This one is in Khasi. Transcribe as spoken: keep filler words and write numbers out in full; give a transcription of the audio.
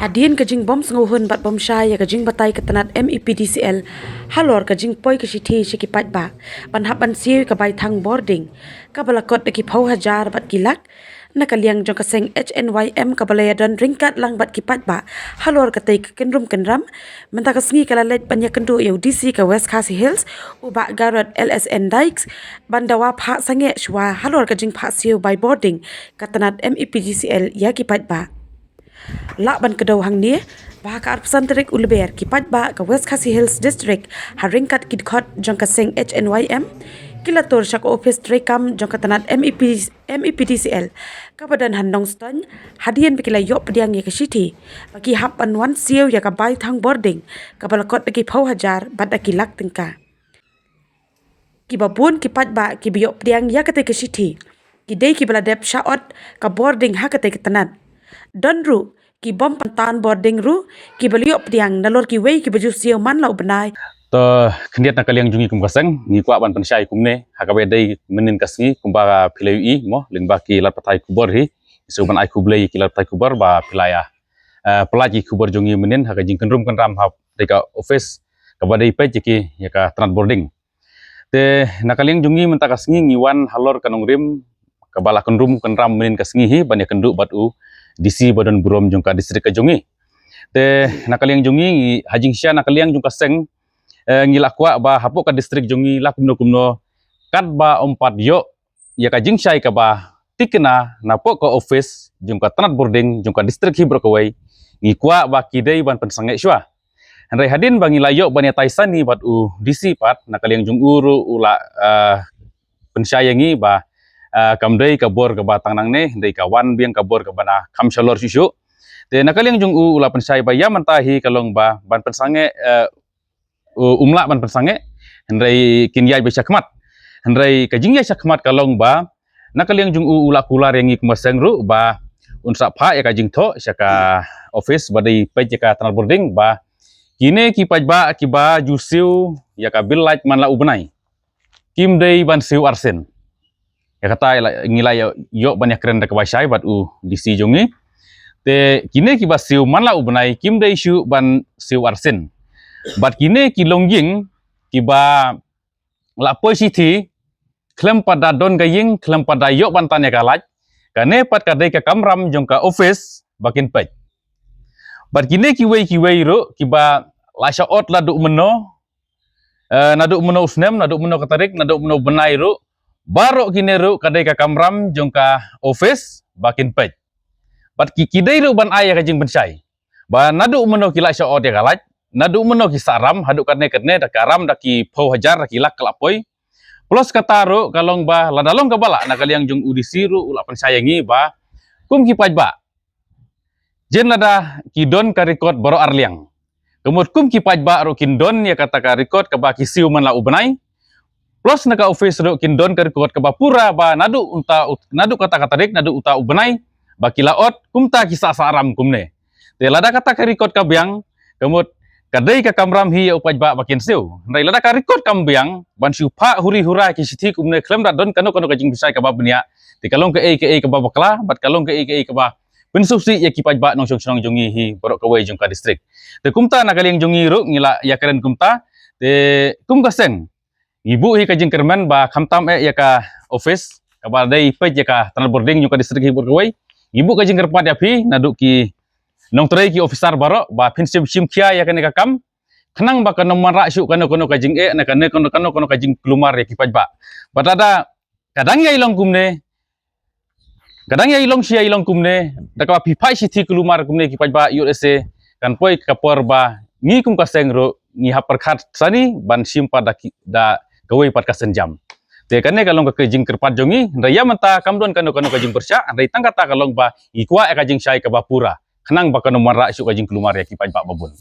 Hadien ka jingbym sngewhun bad bym shai ïa ka jingbatai ka tnat M E P D C L halor ka jingpoi ka shithi sha ki paidbah ban hap ban siew ïa ka bai thang bording kaba la kot da ki phew hajar bad ki lak, na ka liang jong ka seng H N Y M kaba la ïadon ryngkat lang bad ki paidbah halor katei ka kynrum kynram, mynta ka sngi ka la leit ban ïakynduh ïa u D C ka West Khasi Hills, u Bah Garod L S N Dykes, ban dawa phah sangeh shuwa halor ka jingphah siew bai bording ka tnat M E P D C L ïa ki paidbah. Lah ban kdew hangne ba ha ka arphew san tarik u Lber, ki paidbah ka West Khasi Hills District ha ryngkat ki dkhot jong ka seng H N Y M ki la tur sha ka ophis treikam jong ka tnat M E P, M E P D C L kaba don ha Nongstoiñ, hadien ba ki la ïoh pdiang ïa ka shithi ba ki hap ban wan siew ïa ka bai thang bording kaba la kot da ki phew hajar bad da ki lak tyngka. Kiba bun ki paidbah kiba ïoh pdiang ïa katei ka shithi ki dei kiba la dep shah ot ka bording ha katei ka tnat. Don ruh ki bym pan tan bording ruh kiba la ïoh pdiang nalor kiwei kiba ju siew man la u bnai. To, khyndiat na ka liang jong ngi kum ka seng ngi kwah ban pynshai kumne, ha kaba dei mynnin ka sngi kumba phi la ïohi mo, lyngba ki lad pathai khubor hi, shu ban ai khublei ki lad pathai khubor ba phi la ïa, eh, pyllait ki khubor jong ngi mynnin ha ka jingkynrum kynram ha dei ka office kaba dei peit ïa ki ïa ka tnat bording. Te na ka liang jong ngi mynta ka sngi ngi wan halor ka nongrim kaba la kynrum kynram mynnin ka sngi hi ban ïakynduh bad u D C ba don burom jong ka district ka jong ngi. Te na ka liang jong ngi, ngi ha jingshisha na ka liang jong ka seng, eh, ngi la kwah ba hapoh ka district jong ngi la kumno kumno katba ym pat ïoh ïa ka jingshai kaba tikna napoh ka office jong ka tnat bording jong ka district hi baroh kawei, ngi kwah ba ki dei ban pynsangeh shuwa. Hynrei hadien ba ngi la ïoh ban ïatai sani bad u D C pat, na ka liang jong u ruh u la, eh, pynshai ïa ngi ba, eh, kam dei ka bor kaba tang nangne, hynrei ka wan biang ka bor kaba na kham shalor shuh shuh. Te na ka liang jong u u la pynshai ba ïa mynta hi ka long ba ban pynsangeh, eh, u-, um lah ban pynsangeh, hynrei kin ïaid beit shakhmat. Hynrei ka jingïaid shakhmat ka long ba na ka liang jong u u la kular ïa ngi kum ka seng ruh ba un sa phah ïa ka jingthoh sha ka office ba dei peit ïa ka tnat bording ba kine ki paidbah kiba ju siew ïa ka bill light man la u bnai kim dei ban siew arsien. Ïa kata ïa la, ngi la ïoh, ïoh ban ïakren da kaba shai bad u D C jong ngi. Te kine kiba siew man la u bnai kim dei shuh ban siew arsien. Bad kine ki longïing kiba la poi shithi khlem pat da don ka ïing, khlem pat da ïoh ban tan ïa ka light, kane pat ka dei ka kamram jong ka office ba kin peit. Bad kine kiwei kiwei ruh kiba la shah ot naduh mynno, eh, naduh mynno u snem, naduh mynno ka tarik, naduh mynno u bnai ruh, baroh kine ruh ka dei ka kamram jong ka office ba kin peit. Bad ki, ki dei ruh ban ai ïa ka jingpynshai ba naduh mynno ki la shah ot ïa ka light, naduh mynno ki sah ram, haduh katne katne, da ka ram da ki phew hajar, da ki lak ka la poi. Plus kata ruh ka long ba lada long kaba lah, na ka liang jong u D C ruh u la pynshai ïa ngi ba kum ki paidbah, jan lada ki don ka record baroh arliang, ka mut kum ki paidbah ruh kin don ïa kata ka record kaba ki siew man la u bnai. Plus na ka office ruh kin don ka record kaba pura ba naduh uta u-, naduh kata ka tarik, naduh uta u bnai ba ki la ot, kumta ki sah sah ram kumne. Te lada kata ka record ka biang, ka mut ka dei ka kamram hi ïa u paidbah ba kin siew. Hynrei lada ka record kam biang, ban shu phah huri hura ki shithi kumne khlem da don kano kano ka jingpynshai kaba bniah, te ka long kaei kaei kaba bakla bad ka long kaei kaei kaba pynsngewsih ïa ki paidbah nongshong shnong jong ngi hi baroh kawei jong ka district. Te kumta na ka liang jong ngi ruh ngi la ïakren kumta. Te kum ka seng ngi buh hi ka jingkyrmen ba khamtam eh ïa ka office kaba dei peit ïa ka tnat bording jong ka district hi baroh kawei, ngi buh ka jingkyrpad ïa phi naduh ki nongtrei, ki officer baroh, ba phin shim, shim khia ïa kane ka kam, khnang ba kan ym wanrah shuh kano kano ka jingeh, na kane kano kano kano ka jingkulmar ïa ki paidbah. Bad lada ka dang ïai long kumne, ka dang ïai long shi ïai long kumne, da kaba phi phah shithi kulmar kumne ki paidbah, ïoh lehse kan poi ka por ba ngi kum ka seng ruh ngi hap pyrkhat sani ban shim pat da ki, da kawei pat ka sienjam. Te kane ka long ka jingkyrpad jong ngi, hynrei ïa mynta kam don kano kano ka jingpyrshah, hynrei tang kata ka long ba ngi kwah ïa ka jingshai kaba pura, khnang ba kan ym wanrah shuh ka jingkulmar ïa ki paidbah ba bun.